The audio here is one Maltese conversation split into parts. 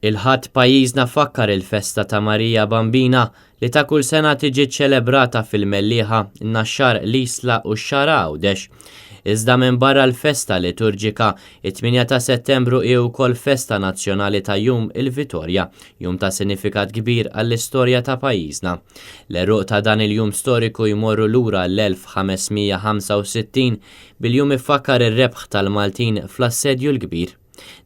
Il-Ħadd pajjiżna fakkar il-festa ta' Marija Bambina li ta' kull sena tiġi ċċelebrata fil-Mellieħa, in-Naxxar, l-Isla u x-Xagħra Għawdex. Iżda minbarra l-festa liturġika, it-tmienja ta' Settembru hi wkoll festa nazzjonali ta' Jum il-Vitorja, jum ta' sinifikat kbir għall-istorja ta' pajjiżna. L-għeruq ta' dan il-jum storiku jmorru lura għall-1565 bil-jum ifakkar ir-rebħ tal-Maltin fl-Assedju l-Kbir.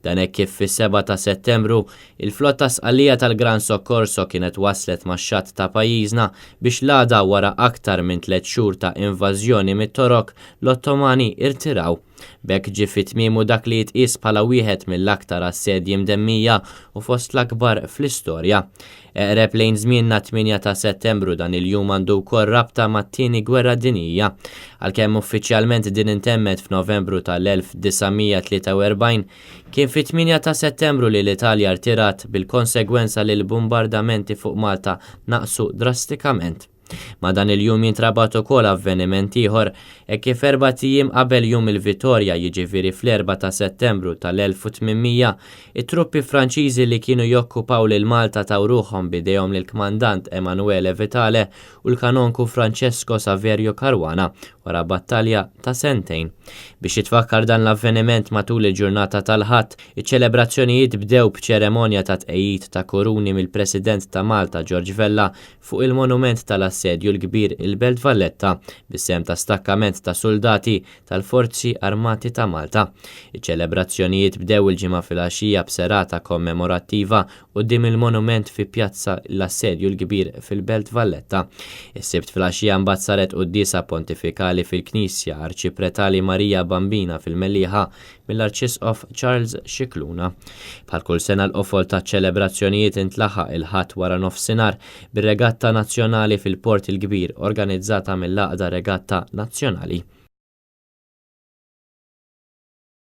Dan hekk kif fis-7 ta' Settembru, il-flotta Sqallija tal-Gran Soccorso kienet waslet max-xatt ta' pajjiżna biex l-għada wara aktar minn tlett xhur ta' invażjoni mit-Torok, l-Ottomani irtiraw. B'hekk ġie fi tmiemu dak li jitqies bħala wieħed mill-aktar assedji mdemmija u fost l-akbar fl-istorja. Eqreb lejn żmienna t-tmienja ta' Settembru dan il-jum għandu wkoll rabta mat-Tieni Gwerra Dinjija. Għalkemm uffiċjalment din intemmet f'Novembru tal-1943, kien fit-tmienja ta' Settembru li l-Italja rtirat bil-konsegwenza li l-bumbardamenti fuq Malta naqsu drastikament. Ma' dan il-jum jintrabat ukoll avveniment ieħor, hekk kif erbat ijiem qabel Jum il-Vitorja, jiġifieri fl-erbgħa ta' Settembru tal-1800, it-truppi Franċiżi li kienu jokkupaw lil Malta taw ruħhom b'idejhom lill-kmandant Emanuele Vitale u l-kanonku Francesco Saverio Caruana wara battalja ta' sentejn. Biex jitfakkar dan l-avveniment matul il-ġurnata tal-Ħadd, iċ-ċelebrazzjonijiet bdew b'ċeremonja ta' tqegħid ta' kuruni mill-President ta' Malta George Vella fuq il-monument tal-Assedju l-Kbir il-Belt Valletta bis-sehem ta' stakkament ta' suldati tal-Forzi Armati ta' Malta. Iċ-ċelebrazzjonijiet bdew il-Ġimgħa filgħaxija b'serata kommemorattiva quddiem il-monument fi Pjazza l-Assedju l-Kbir fil-Belt Valletta. Is-Sibt filgħaxija mbagħad saret quddiesa pontifikali fil-Knisja Arċipretali Marija Bambina fil-Mellieħa mill-Arċisqof Charles Scicluna. Bħal kull sena l-qofol taċ-ċelebrazzjonijiet intlaħaq il-Ħadd waranofsinhar bir-Regatta Nazzjonali fil-Port il-Kbir organizzata mill-Għaqda Regatta Nazzjonali.